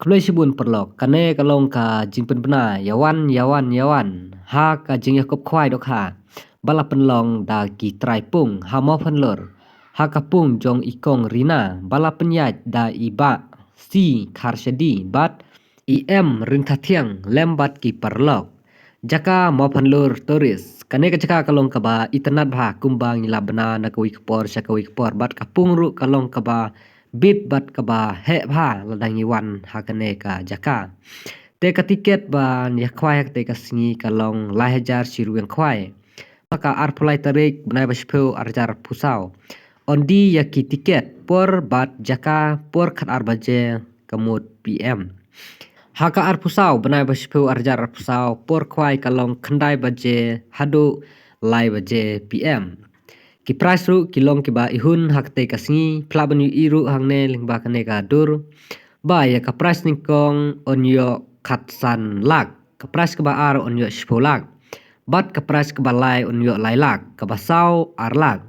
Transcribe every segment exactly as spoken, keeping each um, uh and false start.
Khublei shibun paralok, kane ka long ka jingpynbna ïawan ïawan ïawan ha ka jingïakup khwai dohkha ba la pynlong da ki trai pung ha Mawphanlur, ha ka pung jong i Kong Rina ba la pynïaid da i Bah C Kharshadi bad i M Rynthathiang lem bad ki paralok. Jaka Mawphanlur Tourist. Kane ka jaka ka long kaba itynnad bha kumba ngi la bna na kawei ka por sha kawei ka por bad ka pung ruh ka long kaba bit bad kaba heh bha lada ngi wan ha kane ka jaka. Te ka tiket ban ïakhwai ha kata ka sngi ka long lai hajar shi ruh ïakhwai. Ha ka arphew lai tarik bnai ba shiphew arhajar arphew saw. Ondi ïa ki tiket por bad jaka por khatar baje ka mut P M. Ha ka arphew saw bnai ba shiphew arhajar arphew saw por khwai ka long khyndai baje haduh lai baje P M. Ki prize ruh ki long kiba ihun ha kata ka sngi, phi lah ban ïohi ruh hangne lyngba kane ka dur. Ba ïa ka prize nyngkong yn ïoh khatsan lak, ka prize kaba ar yn ïoh shiphew lak, bad ka prize kaba lai yn ïoh lai lak, kaba saw ar lak.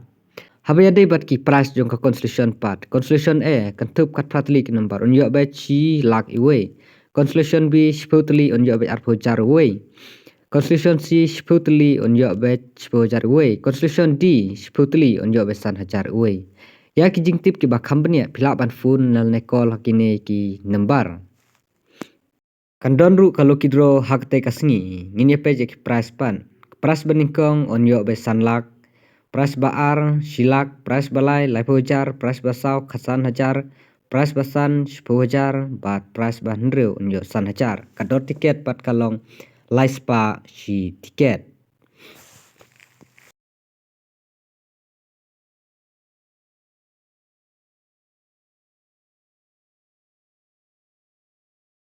Haba ïadei bad ki prize jong ka consolation pat. Consolation A, kynthup khatphra tylli ki number, yn ïoh beit shi lak iwei. Consolation B, shiphew tylli, yn ïoh beit arphew hajar iwei. Consolation C, shiphew tylli, yn ïoh beit shiphew hajar iwei. Consolation D, shiphew tylli, yn ïoh beit san hajar iwei. Ïa ki jingtip kiba kham bniah, phi lah ban phone lane call ha kine ki number. Kan don ruh ka lucky draw ha kata ka sngi. Ngin ïa peit ïa ki prize pat. Prize ba nyngkong yn ïoh beit san lak. Prize ba ar shi lak. Prize ba lai laiphew hajar. Prize ba saw khatsan hajar. Prize ba san shiphew hajar. Bad prize ba hynriew yn ïoh san hajar. Ka dor tiket pat ka long lai spah shi tiket.